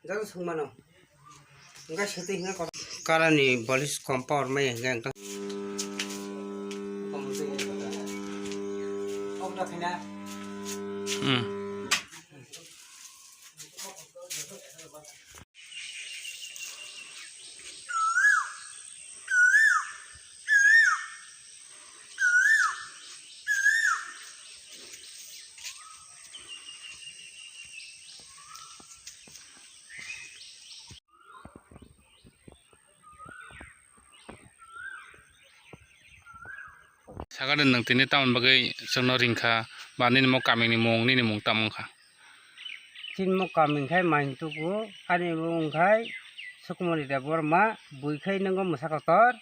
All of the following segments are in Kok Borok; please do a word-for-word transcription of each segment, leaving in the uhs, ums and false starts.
Jang sungmano. Hingke swtwi hingke kok-, karani bolis kom power mai hingke ang tang. Hmm. Sakha de nwng tini tamoni bagwi chwngno ringkha, ba nini mo kamini mung, nini mung tamo wngkha? Chini mo kami wngkhai Maintuku, ani mung wngkhai Sukumoni Debbarma, bui khai nungo mwsa kotor.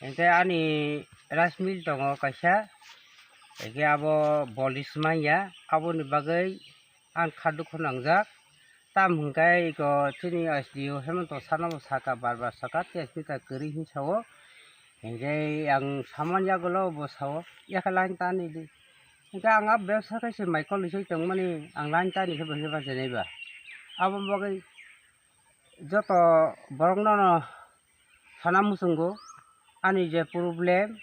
Hingke ani rice mill tongo kaisa, hingke abo bolis manya, aboni bagwi ang kha dukhu nangjak. Tam hingke iko chini S D O Hemanta Sarma bo saka, bar bar saka, tei S P ta kwrwi hin sao. Hingke ang saman yagulo bo sao, yakhe line tani di. Hingke ang a bebsa khe se mai kol soi tongmani, ang line tani khe bo khe bachenai ba. Abo bagwi joto borok nono sana muchungo, ani je problem,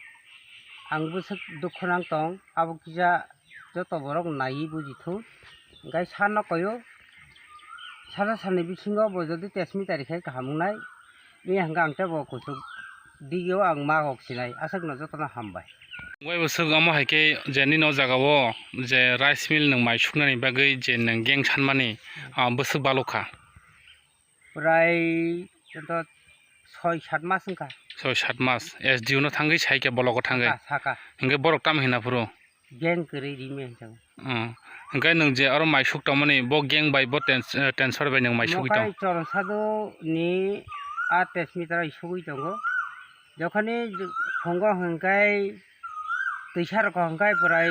ang bwswk dukhu nang tong, abo kisa joto borok naiwi buji thung. Hingke sano koyo, sasa sani bisingo bo jodi test meter khe kaham wngnai, ni hwnka ang tebo kuchuk digio ang ma kok sinai, aswkno jotono hambai. Wai bwswk omo hai khe je nini o jaga o je rice mill nwng mai suknani bagwi je nwng gang sanmani, ah, bwswk balok kha? Prai joto soi sat mas wngkha. Soi sat mas. S D O no thangwi sai khe bologo thangwi. Saka, saka. Hingke borok tamo hina phuru? Gang kwrwi rime hinjak. Hmm. Hingke nwng je aro mai suk tongmani, bo gang bai bo tens-, eh, tensor bai nwng mai sugwi tong? Mokai Choronsadu ni a tens meter sugwi tongo. Jokhoni phungo hingkai twisa rok hingkai prai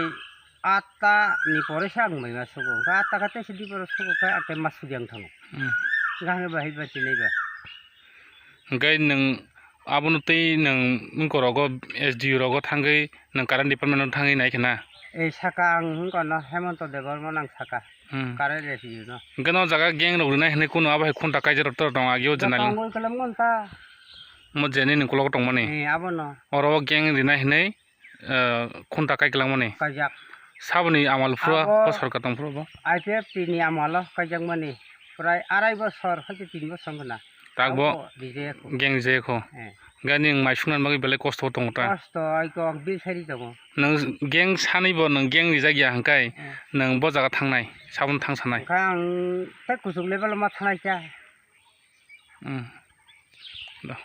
atta ni pore se ang mai ma sugo. Hingke atta khe tei sidi pore sugo khe ang tei ma sudi ang thango. Hmm. Hingke hingke bahai ba chinai ba. Hingke nwng abono tei nwng mungkorogo S D O rogo thangwi nwng current department o thangwi nai khna? Ei saka ang hingke no Hemanta Debbarma nang saka. Hmm. Current S D O no. Hingke no jaga gang rok rinai hinui kunu abo hai khunta kaijak rok tor tong agio je nai. Tongwi kelam ngon ta. Mo je nini ukulok tongmani. Eh, abono. Oro o gang rinai hinui, eh, khunta kai kelangmani. Kaijak. Saboni amal phuru abo bo sorkar tong phuru bo? I P F T ni amalo kaijakmani. Prai arai bosor, hai tin bosor wngkha na. Tak bo abo rijeyakho. Gang rijeyakho. Eh. Gani wng mai suknani bagwi belai kosto tongo ta. Kosto, ai kok bil sari tongo. Nwng gang sanwi bo nwng gang rijak ya hwnkhe, eh, nwng bo jaga thangnai, sabon thang sanai. Hwnkhe ang tei kuchuk level o ma thangnai kha. Hmm. Do.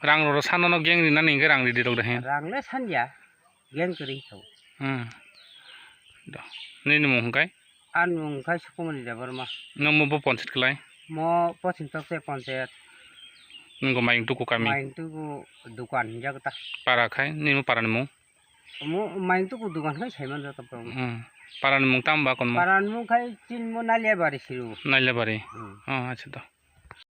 Rang rw sano no gang rinani hwnkhe rang ridi rok de he. Rang le sanya, gang kwrwi tho. Hmm. Do. Nini mung hwnkhe? Ani mung khai Sukumoni Debbarma. Nang mo bo ponchayat klai? Mo Pochim Tokchai ponchayat. Nungko Mayung Tuku kami? Mayung Tuku dukan hinjak ta. Para khai, nini mo para ni mung? Mo Mayung Tuku dukan khai saiman joto borok. Hmm. Para ni mung tamo ba konmo? Para ni mung khai chini mo Naliabari siru. Naliabari? Hmm. Oh, acha to.